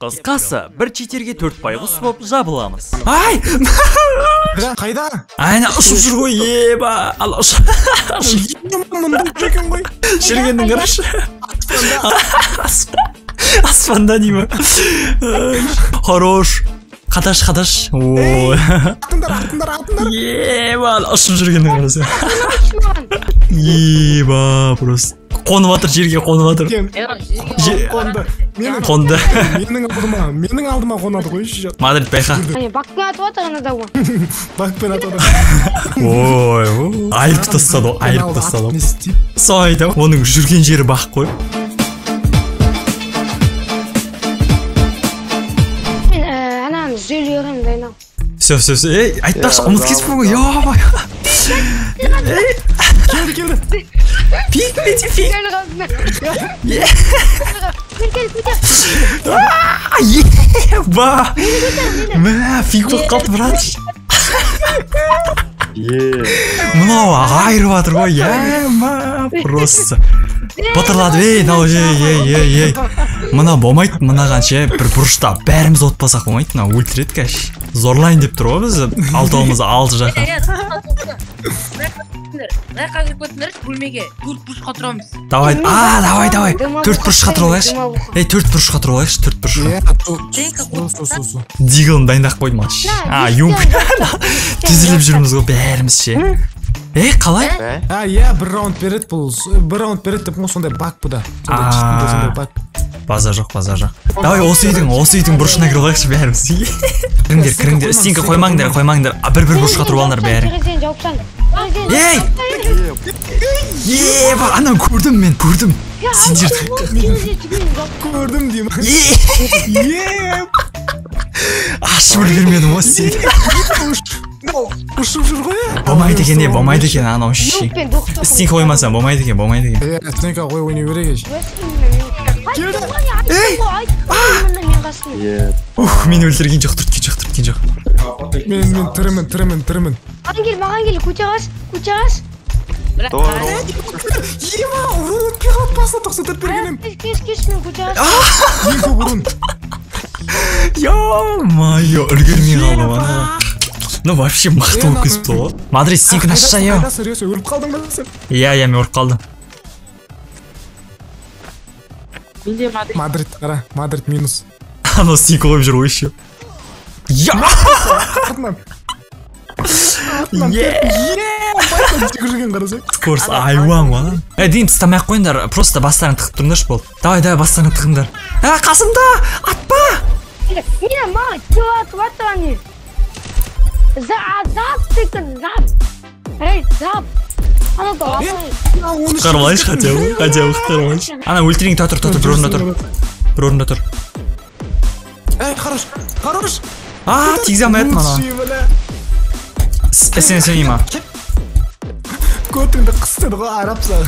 Қысқасы, бір читерге 4 байғұс боп жабыламыз. Ай! Қайда? Айна ұшып жүр ғой, еба. Ал ұшып. Мында екен ғой. Жүргеннің қарашы. Аспанда дей ма? Хорош. Қадаш, қадаш. Ой. Атыңдар, атыңдар, атыңдар. Еба, ұшып жүргеннің қарасы. Еба, просто. Қонып жатыр, жерге қонып жатыр. Қонды. Қонды. Менің алдыма қонады ғой. Мадрид байқа. Бакпен атып жатыр ана да. Бакпен атып жатыр. Ой, айырып тастады, айырып тастады. Соны айтамын, оның жүрген жері бақ қой. Мен ананы жүре беремін дайнау. Все, все, все. Ей, айтпақшы, ұмытып кетіппін ғой. Ё-моё. Келді, келді. Пик, пик, пик. Еба. Мә, пик болып қалды, брат. Мынау айырып жатыр ғой, ема, просто. Батырлады, ей, мынау, ей, ей, ей, ей. Мына болмайды, мынаған ше, бір бұрышта бәріміз отпасақ болмайды, мына өлтіреді кәш. Зорлайын деп тұр ғой бізді, алтауымыз алты жаққа. Мына кіріп кетіңдерші бөлмеге, төрт бұрышқа тұрамыз. Давай, а, давай, давай. Төрт бұрышқа тұрып алайықшы. Ей, төрт бұрышқа тұрып алайықшы, төрт бұрышқа. Диглын дайындап қойдым аш. А, юм. Тізіліп жүрміз ғой бәріміз ше. Ей, қалай? А, иә, бір раунд береді бұл. Бір раунд береді деп сондай баг бұда. Сондай баг. Базар жоқ, базар жоқ. Давай осы үйдің бұрышына кіріп алайықшы бәріміз. Кіріңдер, кіріңдер. Стенка қоймаңдар, қоймаңдар. Бір-бір бұрышқа тұрып алыңдар бәрі. Ей! Еба, ананы көрдім мен, көрдім. Сендерді көрдім деймін. Ашып үлгермедім ғой сен. Ұшып жүр ғой. Болмайды екен, е, болмайды екен анау ше. Стенка қоймасаң болмайды екен, болмайды екен. Е, стенка қой ойнай берейік. Келді. Ей! Ух, мені өлтірген жоқ, түрткен жоқ, түрткен жоқ. Мен тірімін, тірімін, тірімін. Маған кел, маған кел, көте қаш, көте қаш. Ема, ұрын өтпей қалып басына 94 берген едім. Кеш, кеш, мен көте қаш. Ең көп ұрын. Ё-моё, үлгермей қалдым ана. Ну вообще мықты болып кетіпті ғой. Мадрид, стенканы ашса, ё. Өліп қалдың ба сен? Иә, иә, мен өліп қалдым. Менде Мадрид. Мадрид, қара, Мадрид минус. Анау стенка қойып жүр ғой еще. Я! Скорость айуан ғой ана. Эй, деймін, тастамай ақ қойыңдар, просто бастарыңды тығып тұрыңдаршы болды. Давай, давай, бастарыңды тығыңдар. А, қасымда! Атпа! Мені маған атып жатыр ане. Зап дейтін, зап. Эй, зап. Құтқарып алайыншы хотя бы, хотя бы құтқарып алайыншы. Ана өлтірейін, тұр, тұр, тұр, бір орында тұр. Бір орында тұр. Эй, хорош, хорош. А, тигізе алмай аттым ана. Сен сеней ма? Көтіңді қыстырды ғой, арап саған.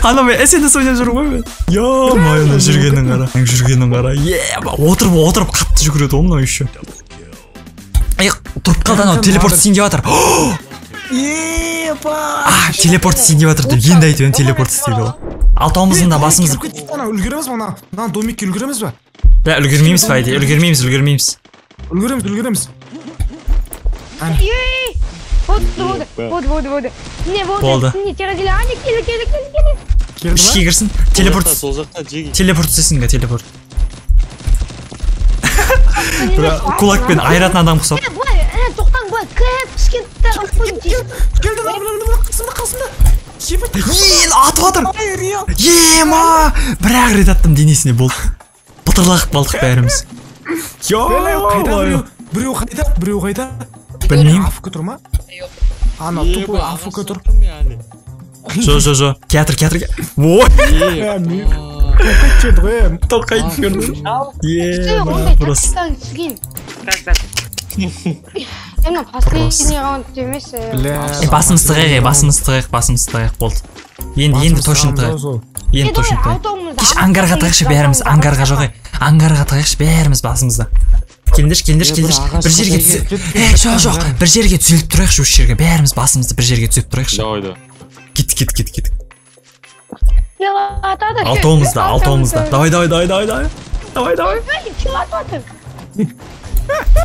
Ана мен СНС ойнап жүрмін ғой мен. Ё-моё, мына жүргенін қара. Жүргенін қара. Еба, отырып, отырып қатты жүгіреді ғой мынау еще. Эй, тұрып қалды анау, телепорт істейін деп жатыр. Еба! А, телепорт істейін деп жатыр деп енді айтып едім, телепорт істейді ол. Алтауымыздың да басымыз. Үлгереміз ба мына? Мына домикке үлгереміз ба? Да, үлгермейміз по идее, үлгермейміз, үлгермейміз. Үлгереміз, үлгереміз. Ей! Болды, болды, болды, болды, болды. Не болды? Болды. Не терезелер, ане, келі, келі, келі, келі. Келді ма? Ішке кірсін. Телепорт. Сол жақта жеге. Телепорт істесін ге, телепорт. Кулакпен айыратын адам ұқсап. Былай, тоқтаң, былай, кіп, кішкентай қылып қойдым. Келді, қасымда, қасымда. Ел, атып жатыр. Ема! Бір-ақ рет аттым денесіне, болды. Бытырлағып қалдық бәріміз. Қайда біреу қайда, біреу қайда? Білмеймін. АФК тұр ма? Ана тупой АФК тұр. Жо, жо, жо. Театр, театр. Ой! Тоқайт жерді ғой. Тоқайт жерді. Е, просто. Мына последний раунд емес. Басымыз тығайық, басымыз тығайық, басымыз тығайық болды. Енді, енді точно тығайық. Енді точно тығайық. Кеш ангарға тығайықшы бәріміз, ангарға жоғай. Ангарға тығайықшы бәріміз басымызда. Келіңдерші, келіңдерші, келіңдерші. Бір жерге жоқ, жоқ, бір жерге түзеліп тұрайықшы осы жерге. Бәріміз басымызды бір жерге түзеп тұрайықшы. Давай, давай. Кет, кет, кет, кет. Атады. Алтауымызда, алтауымызда. Давай, давай, давай, давай, давай. Давай, давай. Кім атып жатыр?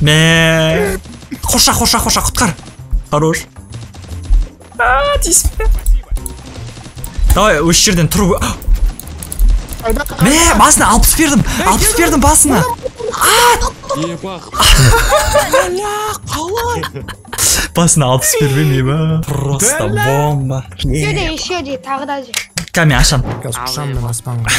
Мә. Қоша, қоша, қоша, құтқар. Хорош. А, тиіспе. Давай, осы жерден тұрып. Мә, басына 60 бердім. 60 бердім басына. Қалай? Басына 60 бермеймін, еба. Просто бомба. Еще де, еще де, тағы да же. Кәме, ашам. Қазір ұшамын мен аспанға.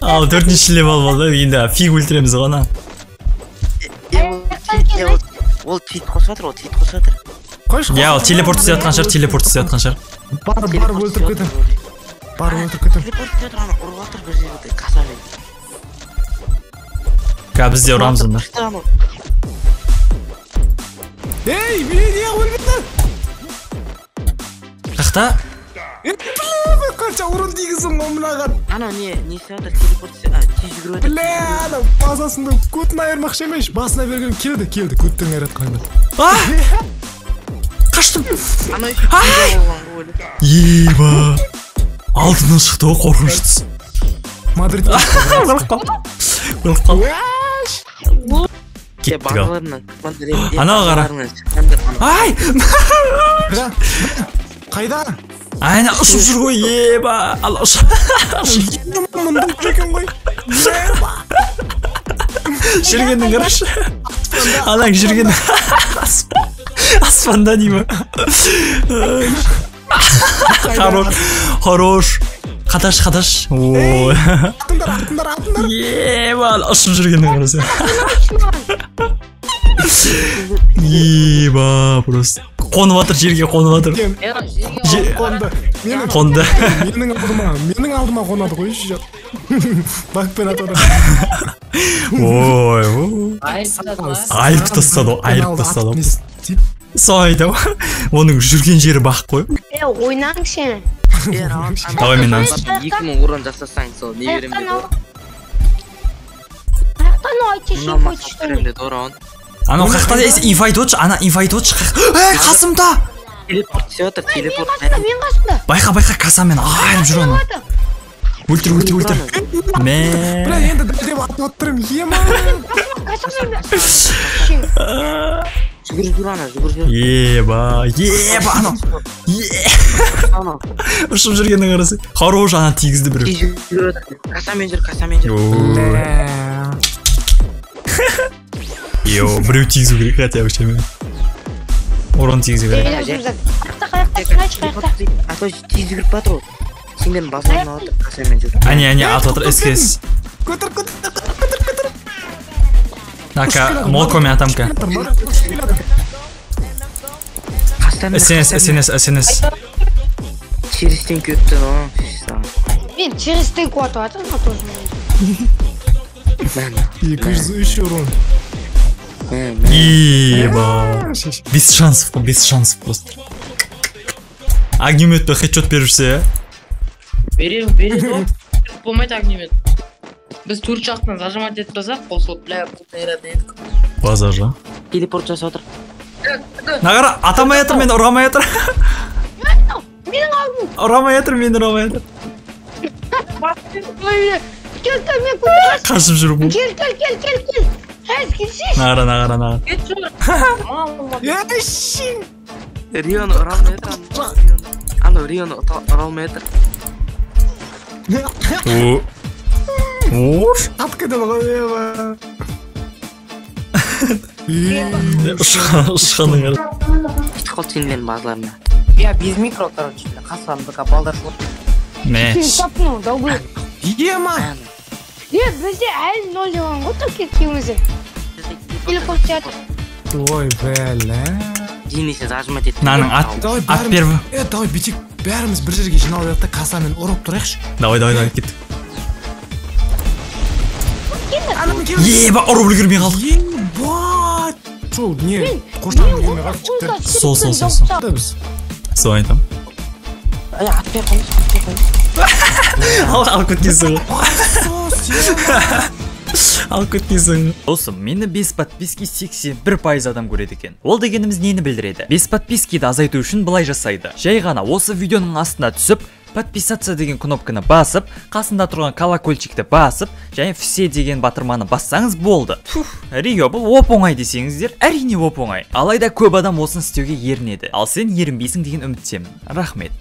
Ал, 4-ші левел болды. Енді фиг өлтіреміз ғой ана. Ол чит қосып жатыр, ол чит қосып жатыр. Қойшы. Я, ол телепорт істеп жатқан шығар, телепорт істеп жатқан шығар. Барып, барып өлтіріп кетем. Барып өлтіріп кетем. Телепорт істеп жатыр, ана ұрып жатыр бір жерде касамен. Ка, біз де ұрамыз онда. Ей, мен не өлмеді? Қақта? Бля, қанша ұрын дегіздің ғой мынаған. Анау не, не істеп жатыр, телепорт істеп, тез жүгіріп жатыр. Бля, анау базасында көтін айырмақшы емес, басына берген келді, келді, көттен айыратқан еді. А! Қаштым. Анау еще болған ғой. Еба. Алдынан шықты ғой, қорқыныштысы. Мадрид. Өліп қалды. Өліп қалды. Кеттік ал. Анау қара. Ай! Қайда? Айна ұшып жүр ғой, еба. Ал ұш. Мында жүр екен ғой. Жүргенін қарашы. Анаң жүрген. Аспанда деймін. Хорош, хорош. Қаташ, қаташ. Ой. Атыңдар, атыңдар, атыңдар. Еба, ұшып жүргенін қарасы. Еба, просто. Қонып жатыр, жерге қонып жатыр. Қонды. Қонды. Менің алдыма, менің алдыма қонады ғой еще. Бакпен атады. Ой, айырып тастады, айырып тастады. Сол айтамын. Оның жүрген жері бақ қой. Е, ойнаңшы. Давай мен нанс. 2000 урон жасасаң, сол не беремін деді. Қаяқтан айтшы, Анау қаяқта инфайт отшы, ана инфайт отшы. Ей, қасымда! Телепорт істеп жатыр, телепорт. Мен қасымда. Байқа, байқа, касамен айырып жүр аны. Өлтір, өлтір, өлтір. Мә. Бля, енді дәлдеп атып отырмын, ема. Жүгір жүр ана, жүгір жүр. Еба, еба, анау. Ұшып жүргеннің қарасы. Хорош, ана тигізді біреу. Касамен жүр, касамен жүр. Йо, біреу тигізу керек хотя бы шеме. Урон тигізу керек. Қаяқта, А то тез жүгіріп жатыр ғой. Сендердің басыңнан алып касамен жүр. Әне, әне, атып жатыр, СКС. Көтер, көтер, көтер, көтер. Нака, молкомен атамка. СНС, СНС, СНС. Через стенку өтті, но. Мен через стенку атып жатырмын, тоже. 203 урон. Еба. Без шансов, без шансов просто. Огнеметпен хедшот беріп жүрсе, Береді, береді. Болмайды огнемет. Біз төрт жақтан зажимать етіп тастасақ, қосылып, бля, бұл едік. Базар, жа. Телепорт жасап отыр. Нағара, атамай жатыр, мен ұрамай жатыр. Менің алдым. Ұрамай жатыр, мен ұрамай жатыр. Кел, кел, мен көтересің. Қашып жүр бұл. Кел, кел, кел, кел, кел. Әз, келсейші. Нағара, нағара, нағара. Рионы ұра алмай жатыр. Анау Рионы ұра алмай жатыр. О. Ош. Атып кетеді ғой, еба. Ұшқанның қара. Кетіп қалды сендердің базаларына. Я без микро, короче, қасымдықа балдар шығып. Мә. Сен долбоеб. Ема. Е, бізде әлі ноль деген ғой, тұр кеткенімізде. Телепорт жатыр. Ой, бля. Денесі зажимать етті. Мынаның ат, ат беріп. Е, давай бүйтейік, бәріміз бір жерге жиналып та касамен ұрып тұрайықшы. Давай, давай, давай, кеттік. Еба, ұрып үлгермей қалдық. Еба! Сол, не, қоштан үлгермей қалдық жігіттер. Сол, сол, сол, сол. Біз. Сол айтам. Ай, атпай қойыңыз, атпай қойыңыз. Алып кеткенсің ғой. Сос, ема! Алып кеткенсің. Досым, мені без подписки 81% адам көреді екен. Ол дегеніміз нені білдіреді? Без подпискиді азайту үшін былай жасайды. Жай ғана осы видеоның астына түсіп, подписаться деген кнопканы басып, қасында тұрған колокольчикті басып, және все деген батырманы бассаңыз болды. Фух, Рио, бұл оп-оңай десеңіздер, әрине оп-оңай. Алайда көп адам осыны істеуге ерінеді. Ал сен ерінбейсің деген үміттемін. Рахмет.